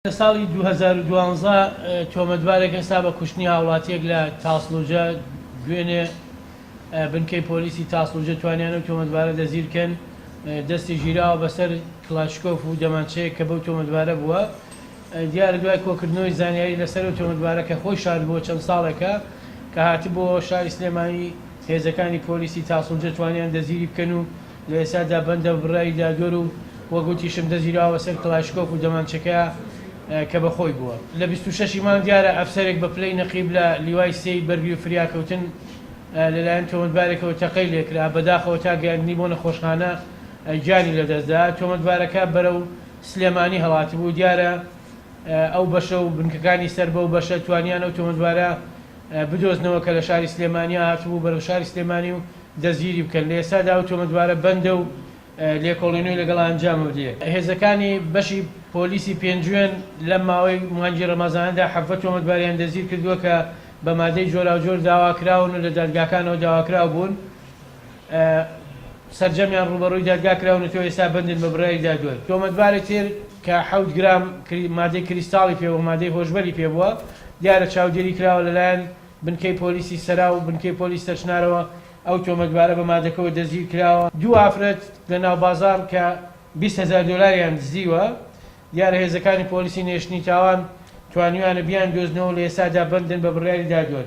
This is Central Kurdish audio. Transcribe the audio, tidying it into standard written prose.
لە ساڵی 2012 تۆمەتبارێک هەستا بە کوشتنی هاوڵاتییەک لە تاسڵوجە دوێنێ بنکەی پۆلیسی تاسڵوجە توانیان ئەو تۆمەتبارە دەستگیرکەن، دەستی گیراوە بەسەر کڵاشکۆف و دەمانچەیەک کە بەو تۆمەتبارە بووە. دیارە دوای کۆکردنەوەی زانیاری لەسەر ئەو تۆمەتبارە کە خۆی شاردبووە چەند ساڵێکە کە هاتبووەوە شاری سلێمانی هێزەکانی پۆلیسی تاسڵوجە توانیان دەستگیری بکەن و لە ئێستادا بەندە بە بڕیاری دادوەر و وەک وتیشم دەستگیراوە بەسەر کڵاشکۆف و دەمانچەکە کە بە خۆی بووە. لە 26 ی مانگ دیارە ئەفسەرێک بە پلەی نەقیب لە لیوای سێی بەرگری و فریاکەوتن لەلایەن تۆمەتبارێکەوە تەقەی لێکرا، بەداخەوە تا گەیاندنی بۆ نەخۆشخانە گیانی لەدەستدا، تۆمەتبارەکە بەرەو سلێمانی هەڵاتبوو، دیارە ئەو بەشە و بنکەکانی سەر بەو بەشە توانیان ئەو تۆمەتبارە بدۆزنەوە کە لە شاری سلێمانییە هاتبوو بەرەو شاری سلێمانی و دەستگیری بکەن، لە ئێستادا ئەو تۆمەتبارە بەندە و لێکۆڵینەوەی لەگەڵ ئەنجام بدرێت. هێزەکانی بەشی پۆلیسی پێنجوێن لەم ماوەی مانگی ڕەمەزانەدا 17 تۆمەتباریان دەستگیر کردووە کە بە مادەی جۆراوجۆر داواکراون و لە دادگاکانەوە داواکراو بوون، سەرجەمیان ڕووبەڕووی دادگا کراونەتەوە ئێستا بەندن بە بڕیاری دادوەر. تۆمەتبارێک تر کە حەوت گرام مادەی کریستاڵی پێ و مادەی هۆشبەری پێ بووە، دیارە چاودێری کراوە لەلایەن بنکەی پۆلیسی سەرا و بنکەی پۆلیس سەرچنارەوە ئەو تۆمەتبارە بە مادەکەوە دەستگیر کراوە. دوو ئافرەت لە ناوبازاڕ کە 20 هەزار دۆلاریان دزیوە، دیارە هێزەکانی پۆلیسی نەهێشتنی تاوان توانیویانە بیاندۆزنەوە و لە ئێستادا بەندن بە بڕیاری دادوەر.